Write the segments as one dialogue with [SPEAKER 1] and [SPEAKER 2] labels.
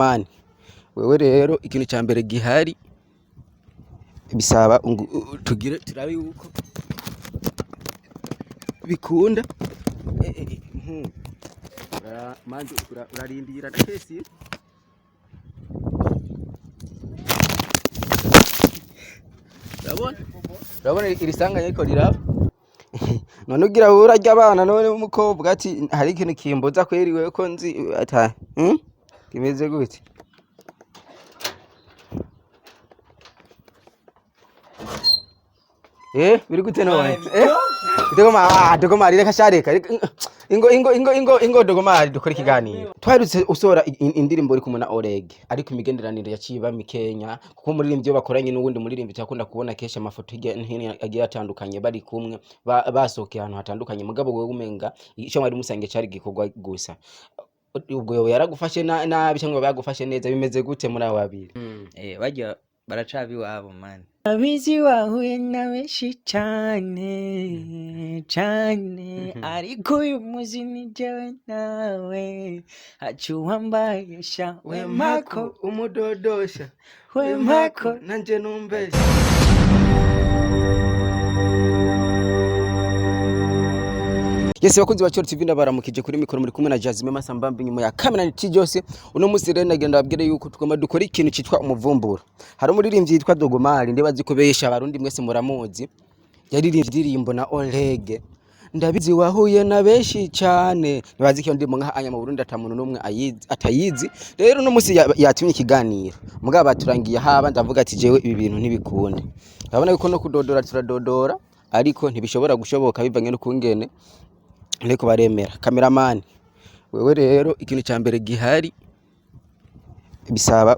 [SPEAKER 1] Mani wewe rero ikintu ca mbere gihari bisaba tugire turabe yuko bikunda. Manzi urarindira ndakesi. Urabona iri sanganya ariko riraba. None ugira urarya abana, none umukobwa ati hari ikintu kimbuza kweri wewe ko nzi ata kimeze gute? Biri gute none? Dogoma, dogoma reka shareka. Ingo ingo ingo ingo ingo dogoma dukora ikiganiro. Twaherutse usora indirimbo uri kumwe na Oreg, ariko imigenderanire yaciye iba mikenya kuko umuririmbyi iyo bakoranye n'uwundi muririmbyi turakunda kubona kenshi amafoto hirya no hino agiye atandukanye bari kumwe basohokeye ahantu hatandukanye, mugabo wewe umenga ico mwari musangiye cari igikorwa gusa. Ubwo yoba yaragufashe nabi cyangwa yoba yagufashe neza, bimeze gute muri abo babiri?
[SPEAKER 2] Barya baracaba iwabo mani.
[SPEAKER 3] Abizi wahuye na benshi cane cane, ariko uyu muzi ni jewe nawe hacu wambaye sha wemako
[SPEAKER 1] umudodosha
[SPEAKER 3] wemako
[SPEAKER 1] nanje numbesha. Yes, bakunzi ba Choro TV ndabaramukije. Kuri mikoro muri kumwe na Jasmine Masambambi, nyuma ya kamera ni Tijose. Uno musi rero nagenda babwire yuko tugomba dukora ikintu citwa umuvumburo. Hari umuririmbyi yitwa Dogomari, ndibazi ko besha abarundi mwese muramuzi, yaririmbye indirimbo na Orege ndabizi wahuye na benshi cyane. Nibazi ko ndirimbo nka anya mu Burundi ata muntu n'umwe atayizi. Rero uno musi yatumye ikiganiro mugabo baturangiye haba, ndavuga ati jewe ibi bintu ntibikunde. Urabona yuko no kudodora turadodora ariko ntibishobora gushoboka bivanye n'ukungene ariko baremera. Cameraman wewe rero ikintu ca mbere gihari bisaba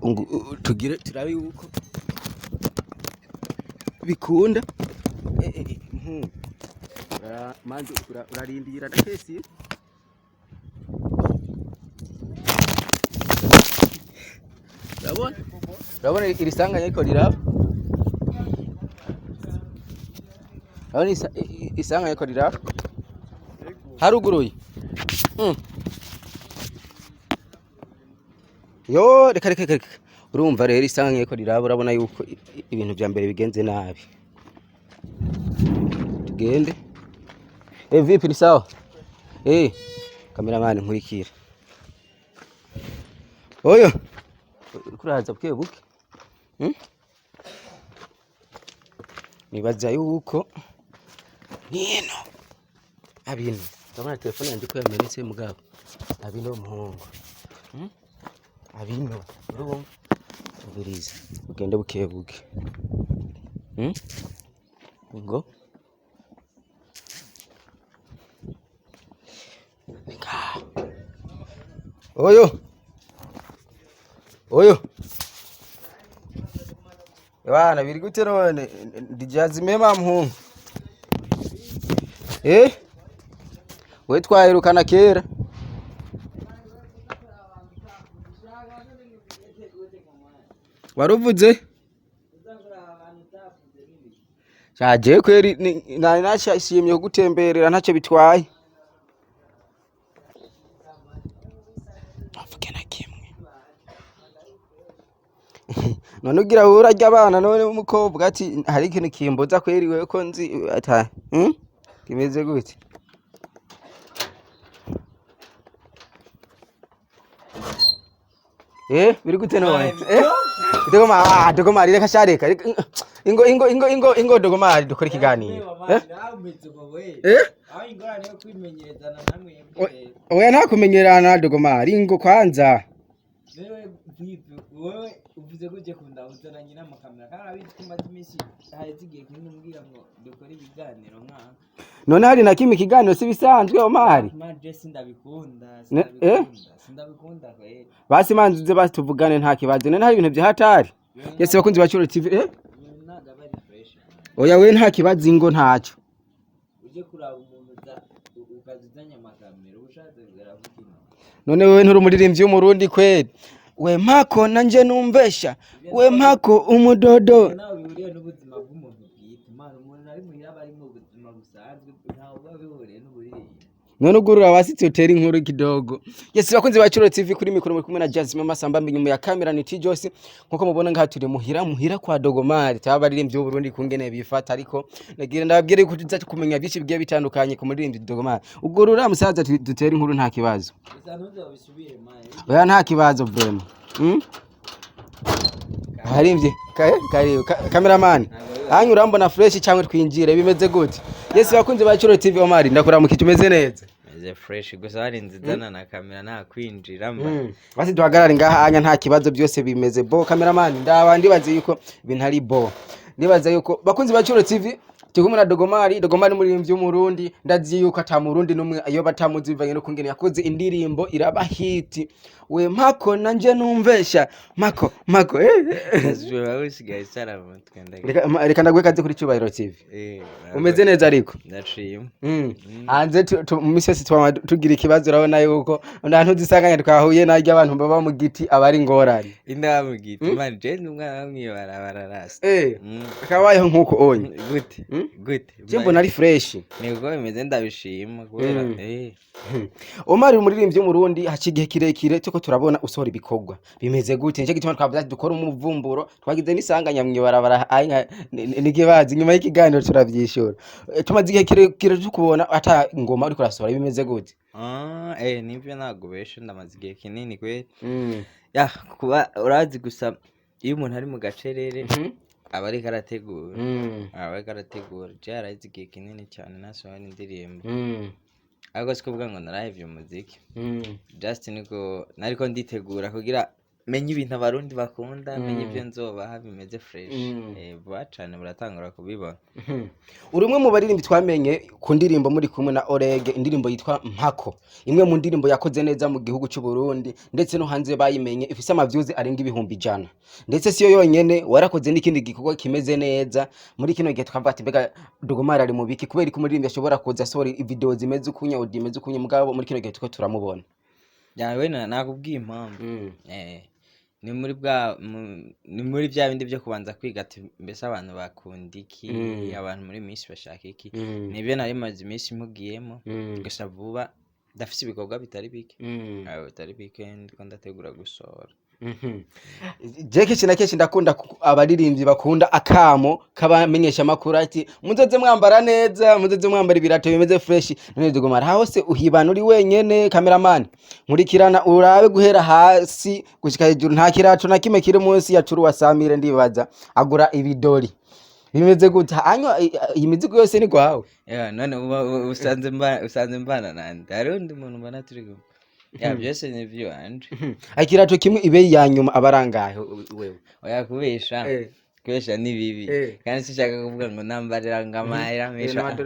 [SPEAKER 1] tugire turabe yuko bikunda. Manzi urarindira ndakesi. Urabona iri sanganya ariko riraba. Urabona isanganya ariko riraba haruguruye. Yo reka reka reka, urumva rero isanganya ariko riraba, urabona yuko ibintu vya mbere bigenze nabi. Tugende. Vipi ni sawa? Cameraman nkurikira. Oyo uriko uraza buke buke. Nibaza yuko nino abino ndabona telefone yanje ko yamenetse, mugabo abino muhungu. Abino urumva ubiriza ugende buke buke. Ngo Nika. Oyo oyo bana biri gute none? Ndi Jazime muhungu. We twahirukana kera. Waruvuze shaje kweri, nari nashimye kugutemberera ntacyo bitwaye. Ntuvuge na kimwe. None ugira urarya abana, none umukobwa ati hari ikintu kimbuza kweri wewe ko nzi ata kimeze gute? Biri gute none? Dogoma, dogoma reka shareka. Ingo ingo ingo ingo ingo dogoma dukora ikiganiro. Oya nta kumenyerana dogoma, ingo kwanza.
[SPEAKER 2] Wewe uvuze ko uje kundahuza na nyina amakamera kandi abizi ko umaze iminsi haheze igihe kinini umbwira ngo dukore ibiganiro nkaha.
[SPEAKER 1] None hari na kimwe ikiganiro si bisanzwe Omari.
[SPEAKER 2] Man je sindabikunda, sindabikunda, sindabikunda kweli.
[SPEAKER 1] Basi manzi uze basi tuvugane nta kibazo. None hari ibintu vya hatari. Yes bakunzi ba Choro TV.
[SPEAKER 2] Ibintu ntabwo aba ari fresh.
[SPEAKER 1] Oya we nta kibazo ingo ntaco.
[SPEAKER 2] Uje kuraba umuntu ukaza uzanye amakamera ushatse kugera kukino.
[SPEAKER 1] None wewe nturi umuririmbyi w'umurundi kweri? We mpako nanje numvesha, we mpako umudodo.
[SPEAKER 2] Nawe bihuriye n'ubuzima bw'umuntu bwite. Man umuntu ari muhira aba ari mu buzima busanzwe, ntawe uba bihuriye n'uburirimbi.
[SPEAKER 1] None ugurura wasitse utera inkuru kidogo. Yes, bakunzi ba Curo TV, kuri mikoro muri kumwe na Jasmine Masamba, inyuma ya kamera ni Tijose. Nkuko mubona ngaha turi muhira, muhira kwa Dogomari. Taba baririmbyi b'u Burundi kungene bifata, ariko nagira ndababwire ko tuza kumenya byinshi bigiye bitandukanye ku muririmbyi Dogomari. Ugurura musaza, dutere inkuru, nta kibazo.
[SPEAKER 2] Gusa ntuzobisubire, man.
[SPEAKER 1] Oya, nta kibazo vraiment. Harimbye karibu cameraman. Hanyu urambona fresh cyangwa twinjire, bimeze gute? Yes, bakunzi ba Curo TV, Omar, ndakuramukije, umeze neza?
[SPEAKER 2] Meze fresh, gusa warinze izana na kamera nta kwinjira mba.
[SPEAKER 1] Basi duhagarare ngaha anya, nta kibazo, byose bimeze bo. Cameraman, ndaba ndibaze yuko ibintu ari bo. Ndibaza yuko bakunzi ba Curo TV turi kumwe na Dogomari. Dogomari muririmbyi w'Umurundi, ndazi yuko ata Murundi n'umwe iyo batamuzi bivanye no kungene yakoze indirimbo iraba hit. We mako nanje numvesha mako mako
[SPEAKER 2] Wawe usigaye usara mu mutwe ndaga.
[SPEAKER 1] Reka ndaguhe kaze kuri Cyubahiro TV.
[SPEAKER 2] Eh,
[SPEAKER 1] Umeze neza ariko?
[SPEAKER 2] Ndashima.
[SPEAKER 1] Hanze mu misi yose twama tugira ikibazo, urabona yuko nta ntuzisanganya twahuye naryo abantu baba mu giti aba ari ingorane.
[SPEAKER 2] Inda mu giti, man, je ndi umwana wo mw'ibarabara rasta.
[SPEAKER 1] Akabayeho nkuko onye.
[SPEAKER 2] Gute? Gute?
[SPEAKER 1] Je mbona ari fresh.
[SPEAKER 2] Niko bimeze, ndabishima kubera
[SPEAKER 1] Omar, umuririmbyi w'Umurundi, haca igihe kirekire tuko turabona usohora ibikorwa, bimeze gute? Nicyo gituma twavuze ati dukore umuvumburo. Twagize n'isanganya mw'ibarabara n'ikibazo, inyuma y'ikiganiro turavyishura. Tumaze igihe kirekire tukubona ata ngoma uriko urasohora, bimeze gute?
[SPEAKER 2] Ah, nivyo, ntabwo besha, ndamaze igihe kinini kweri. Ya, kuba urazi gusa iyo umuntu ari mu gacerere aba ariko arategura. Aba ariko arategura. Je haraheze igihe kinini cyane nasohora indirimbo. Ariko si kuvuga ngo narahevye umuziki. Just niko nariko nditegura kugira menye ibintu Abarundi bakunda, menye ibyo nzobaha bimeze fresh. Vuba cane muratangura kubibona.
[SPEAKER 1] Uri umwe mu baririmbyi twamenye ku ndirimbo muri kumwe na Orege, indirimbo yitwa Mpako, imwe mu ndirimbo yakoze neza mu gihugu cy'u Burundi ndetse no hanze bayimenye, ifise ama views arenga 100,000. Ndetse siyo yonyene, warakoze n'ikindi gikorwa kimeze neza. Muri kino gihe tukavuga ati mbega Dogomari ari mu biki? Kubera ko umuririmbyi ashobora kuza asohora video zimeze ukunya, audio imeze ukunya, mugabo muri kino gihe tuko turamubona.
[SPEAKER 2] Yawe nakubwiye impamvu. Ni muri bwa ni muri bya bindi byo kubanza kwiga ati mbese abantu bakunda iki, abantu muri minsi bashaka iki. Nibyo nari maze iminsi mpugiyemo. Gusa vuba ndafise ibikorwa bitari bike. Bitari bike ndiko ndategura gusohora.
[SPEAKER 1] Je kenshi na kenshi ndakunda abaririmbyi bakunda akamo k'abamenyesha makuru ati muzoze mwambara neza, muzoze mwambara ibirato bimeze fresh. None Dogomari, hose uhibana uri wenyene? Cameraman, nkurikirana urabe guhera hasi gushika hejuru, nta kirato na kimwe kiri munsi ya curu wasamire. Ndibaza agura ibidori bimeze gute? Hanyuma iyi mizigo yose ni gwawe?
[SPEAKER 2] Yeah, none usanze mbana nande? Hariho undi muntu mbona turi kumwe? Ya, byose ni ivy'iwanje.
[SPEAKER 1] Ikirato kimwe ibe ya nyuma abarangahe wewe?
[SPEAKER 2] Oya, kubesha kubesha ni bibi. Kandi sinshaka kuvuga ngo nambarira ngo amahera mesha.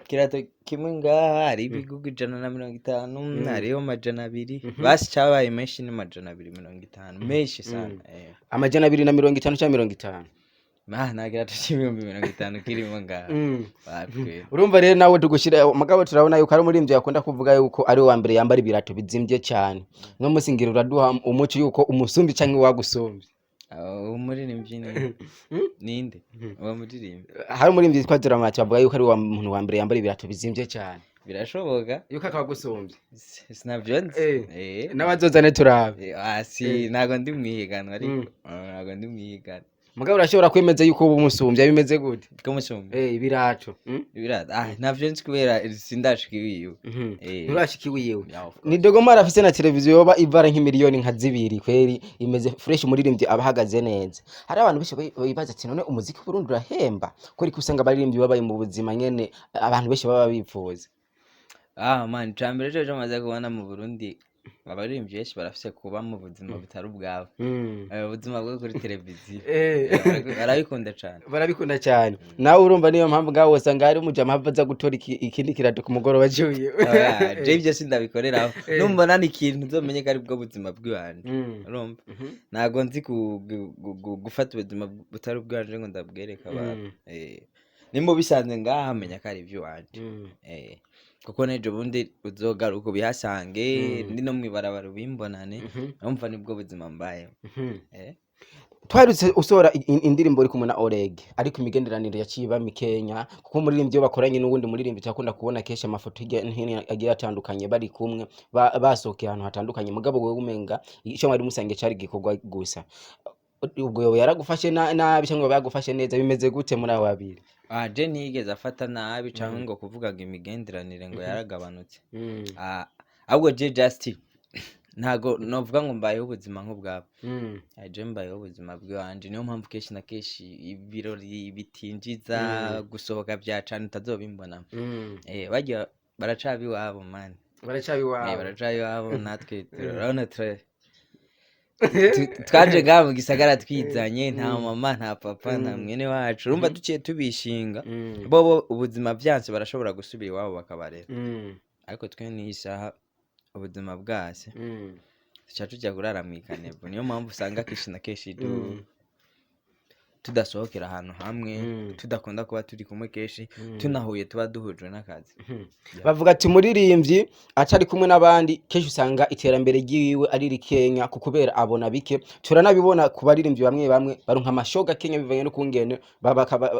[SPEAKER 2] Ikirato kimwe ngaha hari ibigugu 150, hariho 200, basi cabaye menshi ni 250, menshi sana.
[SPEAKER 1] 250 cyangwa 50?
[SPEAKER 2] Ah, nta kirato c'50,000 kirimo ngaha. Wapi.
[SPEAKER 1] Urumva rero nawe tugushira, mugabo turabona yuko ari umuririmbyi yakunda kuvuga yuko ari uwa mbere yambara ibirato bizimvye cyane. No musi ngira uraduha umuco yuko umusumbi canke wagusumbye.
[SPEAKER 2] Uwo muririmbyi ni ninde, uwo muririmbyi?
[SPEAKER 1] Hari umuririmbyi yitwa Dramati, bavuga yuko ari uwa muntu wa mbere yambara ibirato bizimvye cyane.
[SPEAKER 2] Birashoboka.
[SPEAKER 1] Yuko akaba agusumbye.
[SPEAKER 2] Sinavyo nzi.
[SPEAKER 1] N'abazozane turabe.
[SPEAKER 2] Ah, si ntago ndi mwihiganwa, ariko ntago ndi mwihiganwa.
[SPEAKER 1] Mugabo urashobora kwemeza yuko uba umusumbye, bimeze gute?
[SPEAKER 2] Kumusumbya?
[SPEAKER 1] Ibirato.
[SPEAKER 2] Ibirato, ah, ntavyo nzi kubera sindashika iwiwe.
[SPEAKER 1] Nturashika iwiwe?
[SPEAKER 2] Yeah, of course.
[SPEAKER 1] Ni Dogomari afise na televiziyo yoba ivara nk'imiliyoni nka zibiri kweri, imeze fresh, umuririmbyi aba ahagaze neza. Hari abantu benshi bibaza ati none umuziki w'Uburundi urahemba? Kubera ko usanga abaririmbyi babaye mu buzima nyene abantu benshi baba bifuza.
[SPEAKER 2] Ah man, icambere coco maze kubona mu Burundi, abaririmbyi benshi barafise kuba mu buzima butari ubwabo. Ubuzima bwo kuri televiziyo. Barabikunda cane.
[SPEAKER 1] Barabikunda cyane. Nawe urumva niyo mpamvu ngaho usanga hari umujama ava aza gutora ikindi kirato ku mugoroba aciye.
[SPEAKER 2] Oya, je ivyo sindabikoreraho. Numbona ni ikintu uzomenye ko ari bwo buzima bw'iwanje. Urumva, ntago nzi gufata ubuzima butari ubwanje ngo ndabwereke abantu. Nimba ubisanze ngaha, menya ko ari ivy'iwanje. Kuko n'ejo bundi uzogaruka ubihasange, ndi no mw'ibarabara ubimbonane, urumva nibwo buzima mbayeho.
[SPEAKER 1] Twarutse usohora indirimbo uri kumwe na Oreg, ariko imigenderanire yaciye iba mikenya, kuko umuririmbyi iyo bakoranye n'uwundi muririmbyi turakunda kubona kenshi amafoto hirya no hino agiye atandukanye bari kumwe, basohokeye ahantu hatandukanye, mugabo wewe umenga ico mwari musangiye cari igikorwa gusa. Ubwo yoba yaragufashe nabi canke yoba yagufashe neza, bimeze gute muri abo babiri?
[SPEAKER 2] Ah, je ntiyigeze afata nabi canke ngo kuvuga ngo imigenderanire ngo yaragabanutse. Ah, ahubwo je just ntago novuga ngo mbayeho ubuzima nk'ubwabo. Ah, je mbayeho ubuzima bw'iwanje, niyo mpamvu kenshi na kenshi ibirori bitinjiza, gusohoka vya cane utazobimbonamo. Barya baracaba iwabo, man.
[SPEAKER 1] Baracaba iwabo.
[SPEAKER 2] Baracaba iwabo, natwe urabona twaje ngaha mu gisagara twizanye, nta mama, nta papa, nta mwene wacu. Urumva duciye tubishinga, bobo ubuzima vyanse barashobora gusubira iwabo bakabarera, ariko twe n'iyi saha ubuzima bwase tuca tuja kurara mw'ikanevu. Niyo mpamvu usanga kenshi na kenshi tudasohokera ahantu hamwe, tudakunda kuba turi kumwe kenshi, tunahuye tuba duhujwe n'akazi.
[SPEAKER 1] Bavuga ati umuririmbyi atari kumwe n'abandi kenshi usanga iterambere ryiwe ari rikenya, ku kubera abona bike. Turanabibona ku baririmbyi bamwe bamwe baronka amashoga kenya bivanye n'ukungene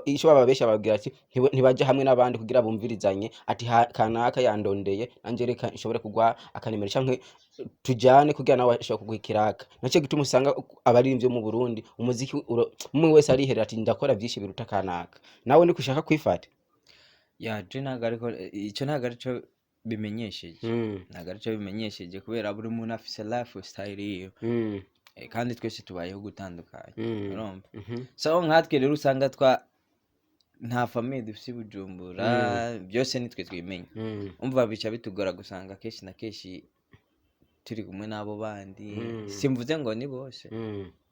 [SPEAKER 1] ico bababesha, bababwira ati ntibaja hamwe n'abandi kugira bumvirizanye, ati kanaka yandondeye, nanje reka nshobore kugwa akanimero canke tujane kugira nawe ashobore kuguha ikiraka. Naco gituma usanga abaririmbyi bo mu Burundi umuziki umwe wese ariherera ati ndakora vyinshi biruta kanaka. Nawe niko ushaka kwifata?
[SPEAKER 2] Ya, je ntabwo, ariko ico ntabwo arico bimenyesheje. Ntabwo arico bimenyesheje, kubera buri muntu afise life style yiwe. Kandi twese tubayeho gutandukanye. Urumva, so nkatwe rero usanga twa nta famille dufise i Bujumbura, byose nitwe twimenya. Umva, bica bitugora gusanga kenshi na kenshi turi kumwe n'abo bandi. Simvuze ngo ni bose.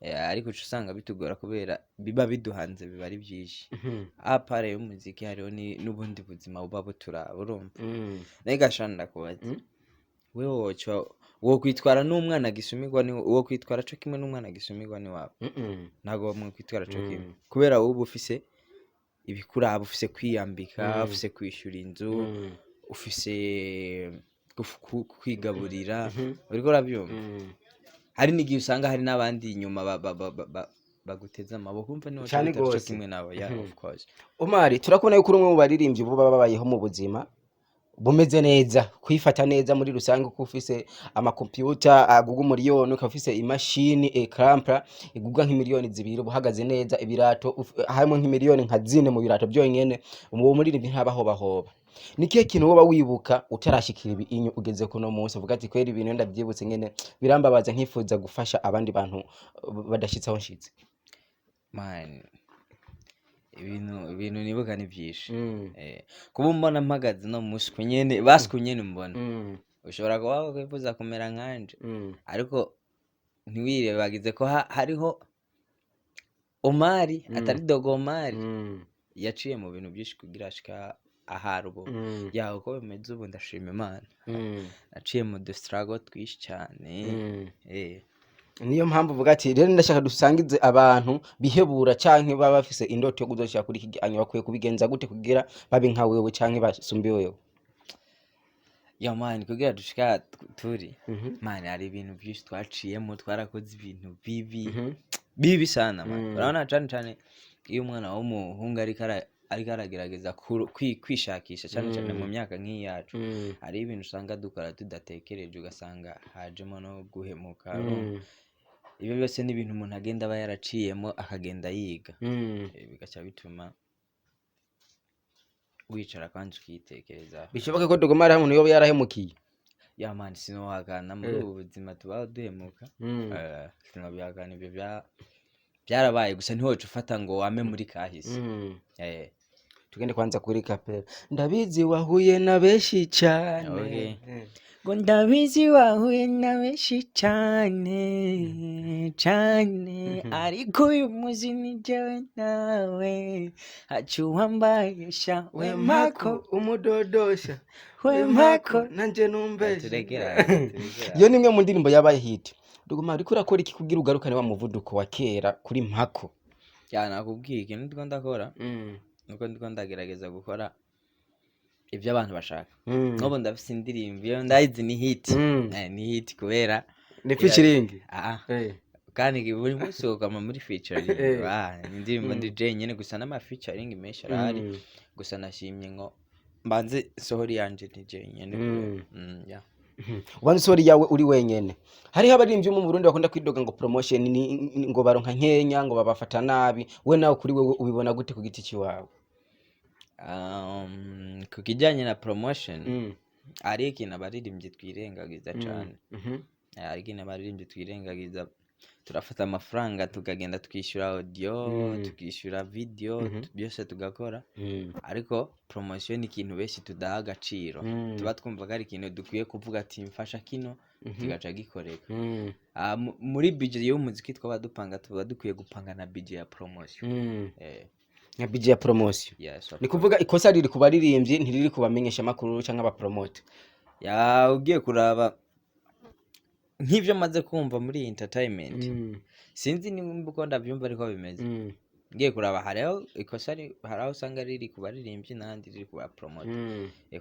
[SPEAKER 2] Ariko uca usanga bitugora kubera biba biduhanze, biba ari byinshi. À part y'umuziki hariho n'ubundi buzima buba buturaba, urumva. Nawe shana ndakubaza, wewe woca wokwitwara n'umwana gisumirwa, ni wo kwitwara co kimwe n'umwana gisumirwa ni wawe? Ntabwo mwokwitwara co kimwe, kubera wowe uba ufise ibikuraba, ufise kwiyambika, ufise kwishura inzu, ufise kwigaburira, uriko urabyumva. Hari n'igihe usanga hari n'abandi inyuma baguteze amaboko, umva niwo
[SPEAKER 1] Cane
[SPEAKER 2] bitari co
[SPEAKER 1] gose.
[SPEAKER 2] kimwe nabo, yeah, of course.
[SPEAKER 1] Omari, turakubona yuko uri umwe mu baririmbyi bo baba babayeho mu buzima bumeze neza, kwifata neza muri rusange, kuko ufise amakompiyuta agugwa umuriyoni, ukaba ufise imashini ecrampla igugwa nk'imiliyoni 2, uba uhagaze neza, ibirato harimo nk'imiliyoni nka zine mu birato byonyene. Uwo muririmbyi ntabahobahoba. Ni kihe kintu woba wibuka utarashikira ibi inyo ugeze kuno munsi, uvuga ati kweri ibintu ndavyibutse nyene birambabaza, nkifuza gufasha abandi bantu badashitse aho nshitse?
[SPEAKER 2] Man, ibintu nibuka ni byinshi. Kuba mbona mpagaze no munsi kunyene, basi kunyene mbona, ushobora kuba wifuza kumera nkanje, ariko ntiwirebagize ko hariho Omari, atari Dogo Omari, yaciye mu bintu byinshi kugira ashika ahari ubu. Yawe uko bimeze ubu, ndashima Imana. Naciye mu dustruggle twinshi cyane.
[SPEAKER 1] Niyo mpamvu uvuga ati rero ndashaka dusangize abantu bihebura canke baba bafise indoto yo kuzoshika kuri iki gihanyo, bakwiye kubigenza gute kugira babe nka wewe canke basumbe wewe?
[SPEAKER 2] Ya man, kugira dushika turi, man, hari ibintu byinshi twaciyemo, twarakoze ibintu bibi, bibi sana, man. Urabona cane cane iyo umwana w'umuhungu ariko aragerageza kwishakisha, cane cane mu myaka nk'iyacu, hari ibintu usanga dukora tudatekereje, ugasanga hajemo no guhemuka, urumva? Ibyo byose ni ibintu umuntu agenda aba yaraciyemo, akagenda yiga. Bigaca bituma wicara kwanza ukitekerezaho.
[SPEAKER 1] Bishoboke ko Dogomari hari umuntu yoba yarahemukiye?
[SPEAKER 2] Ya man, sinowahakana, muri ubu buzima tubaho duhemuka. Sinobihakana, ibyo byarabaye, gusa ntiwoca ufata ngo wame muri kahise.
[SPEAKER 1] Tugende kwanza kuri kapera, ndabizi wahuye na benshi cyane.
[SPEAKER 2] Okay.
[SPEAKER 3] Ngo ndabizi wahuye na benshi cyane cyane, ariko uyu munsi ni jewe nawe, hacu wambaye sha wemako.
[SPEAKER 1] Umudodosha.
[SPEAKER 3] Wemako.
[SPEAKER 1] Nanje numbeshe.
[SPEAKER 2] Turekera, turekera.
[SPEAKER 1] Iyo ni imwe mu ndirimbo yabaye hit. Dogomari, uriko urakora iki kugira ugarukane wa muvuduko wa kera kuri mpako?
[SPEAKER 2] Ya, nakubwiye, ikintu ndiko ndakora nuko ndiko ndagerageza gukora ibyo abantu bashaka. Nk'ubu ndafise indirimbo, iyo ndayizi ni hit. Ni hit kubera
[SPEAKER 1] Ni featuring?
[SPEAKER 2] Ah. Kandi buri munsi wogama muri featuring. Ah, indirimbo ndi jenyene gusa, n'ama featuring menshi arahari. Gusa nashimye ngo mbanze sohora iyanje ndi jenyene. Yeah.
[SPEAKER 1] Ubanza usohora iyawe uri wenyene. Hariho abaririmbyi bo mu Burundi bakunda kwidoga ngo promotion ngo baronka nkenya, ngo babafata nabi. We nawe, kuri wewe ubibona gute ku giti ciwawe?
[SPEAKER 2] Ku kijyanye na promotion, hari ikintu abaririmbyi twirengagiza cane. Hari ikintu abaririmbyi twirengagiza. Turafata amafaranga tukagenda tukishyura audio, tukishyura video, byose tugakora, ariko promotion ni ikintu benshi tudaha agaciro. Tuba twumva ko ari ikintu dukwiye kuvuga ati mfasha kino, kigaca gikoreka. Ah, muri budget y'umuziki twaba dupanga, tuba dukwiye gupanga na budget ya promotion.
[SPEAKER 1] Nka budget ya promotion.
[SPEAKER 2] Yes, of
[SPEAKER 1] Ni
[SPEAKER 2] course.
[SPEAKER 1] kuvuga ikosa riri ku baririmbyi, ntiriri ku bamenyesha makuru canke abapromote.
[SPEAKER 2] Ya, ugiye kuraba nk'ibyo maze kumva muri iyi entertainment, sinzi nimba uko ndabyumva ariko bimeze. Ngiye kuraba hariho ikosa hari aho usanga riri ku baririmbyi n'ahandi riri ku bapromote.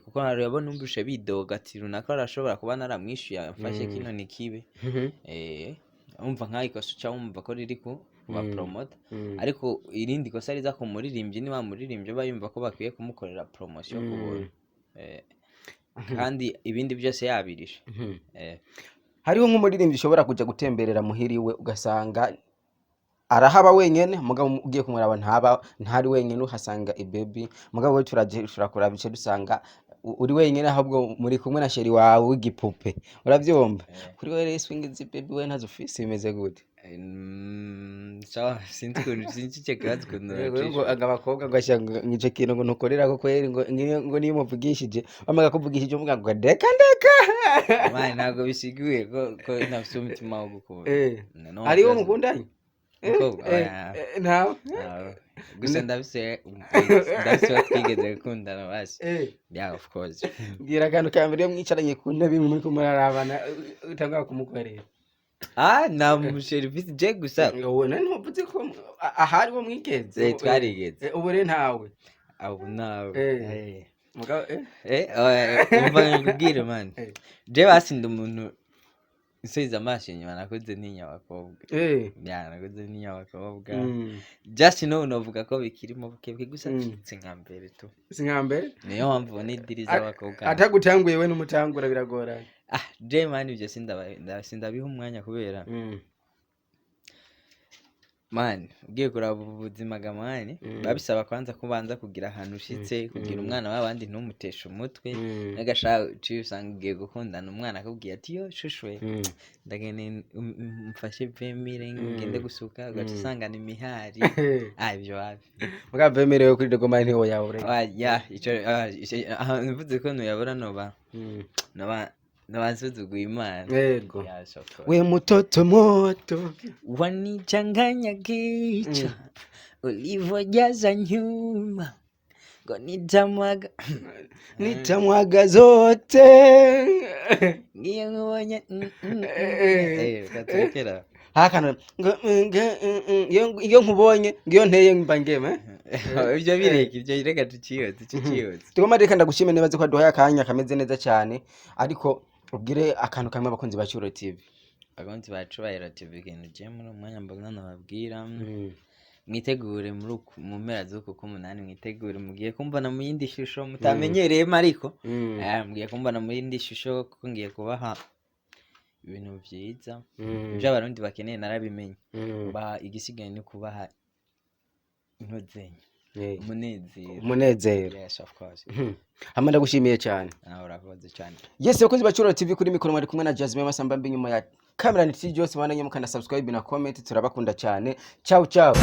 [SPEAKER 2] Kuko hari abo numvise bidoga ati runaka arashobora kuba naramwishyuye, amfashe kino ni kibe. Umva nk'aho ikosa uca wumva ko riri ku bapromote, ariko irindi kosa riza ku muririmbyi ni wa muririmbyi aba yumva ko bakwiye kumukorera promotion ku buntu, kandi ibindi byose yabirishe.
[SPEAKER 1] Hariho nk'umuririmbyi ushobora kuja gutemberera muhiriwe ugasanga arahaba wenyene, mugabo ugiye kumuraba ntaba ntari wenyene, uhasanga ibebi. Mugabo we turaje turakuraba ico dusanga uri wenyene, ahubwo muri kumwe na chéri wawe w'igipupe, uravyumva? Kuri wewe rero, swing baby we ntazo ufise, bimeze gute?
[SPEAKER 2] Sawa, sinzi ukuntu, sinzi icyo kibazo ukuntu
[SPEAKER 1] Ngo
[SPEAKER 2] bacisha.
[SPEAKER 1] Ngo abakobwa ngo asha ngo ico kintu ngo ntukorera ko kweri, ngo niyo umuvugishije, bamaga kuvugishije uvuga ngo ndeka ndeka.
[SPEAKER 2] Man, ntabwo bisiguye ko ntafise umutima wo gukunda. No,
[SPEAKER 1] Hariho
[SPEAKER 2] kibazo.
[SPEAKER 1] mukundanye?
[SPEAKER 2] Umukobwa? Oya.
[SPEAKER 1] Ntawe?
[SPEAKER 2] Ntawe. Gusa ndafise uwo twigeze gukundana basi. Yeah, of course.
[SPEAKER 1] Mbwira akantu ka mbere iyo mwicaranye ku ntebe imwe muriko murarabana utangwa kumukorera.
[SPEAKER 2] Ah, nta muserivisi je gusa.
[SPEAKER 1] Ubu nari ntuvuze ko ahari wo mwigeze?
[SPEAKER 2] Twarigeze.
[SPEAKER 1] Ubu rero ntawe?
[SPEAKER 2] Abo nawe.
[SPEAKER 1] Mugabo
[SPEAKER 2] Eh, umva nkubwire, man. Je basi ndi umuntu nsubiza amaso inyuma, nakuze ntinya abakobwa. Ya, nakuze ntinya abakobwa. Just know novuga ko bikirimo buke buke gusa, si nka mbere tu.
[SPEAKER 1] Si nka mbere.
[SPEAKER 2] Niyo mpamvu ubona idiri z'abakobwa.
[SPEAKER 1] Atagutanguye we n'umutangura biragoranye.
[SPEAKER 2] Ah, je man, ibyo sindabiha umwanya kubera, man, ugiye kuraba ubu buzima ga man, biba bisaba kwanza kubanza kugira ahantu ushitse, kugira umwana w'abandi ntumuteshe umutwe. N'agashaka uciye usanga ugiye gukundana, umwana akubwiye ati yo shushwe, ndagende mfashe vemire ngende gusuka, ugaca usangana imihari. Ah, ibyo wapi.
[SPEAKER 1] Mugabo bemerewe kuri Dogoma ntiwo yabura.
[SPEAKER 2] Ah, ya, ico ah, ah, mvuze ko ntuyabura noba nsuzuguye Imana.
[SPEAKER 1] Yego.
[SPEAKER 2] Yeah, so of course.
[SPEAKER 1] We mutoto moto.
[SPEAKER 3] Wanichanganya kichwa ulivyojaza nyuma ngo nitamwaga.
[SPEAKER 1] Nitamwaga zote.
[SPEAKER 3] Ngiye nkubonye
[SPEAKER 2] Eh, reka turekere aho.
[SPEAKER 1] Hakano ngo iyo nkubonye ngiyo nteye mba ngema.
[SPEAKER 2] Ibyo bireka, ibyo reka tuciyotse, tuciyotse.
[SPEAKER 1] Tugomba reka ndagushime neza ko waduhaye akanya kameze neza cyane, ariko ubwire akantu kamwe abakunzi ba Cyuro TV.
[SPEAKER 2] Abakunzi ba Cubahiro TV, ikintu je muri uyu mwanya mbona nababwira, mwitegure muri mu mpera z'uku k'umunani, mwitegure, mugiye kumbona mu yindi shusho mutamenyereyemo, ariko mugiye kumbona mu yindi shusho kuko ngiye kubaha ibintu vyiza. Ibyo Abarundi bakeneye narabimenye. Baha igisigaye ni kubaha intuzenye, umunezero.
[SPEAKER 1] Umunezero.
[SPEAKER 2] Yes, of course.
[SPEAKER 1] Hama ndagushimiye cyane.
[SPEAKER 2] Nawe urakoze cyane.
[SPEAKER 1] Yes, bakunzi ba Cyuro TV, kuri mikoro mwari kumwe na Jasmine Masamba mbi, nyuma ya kamera ni T Jose. Mwana mukanda subscribe na comment, turabakunda cyane. Ciao ciao.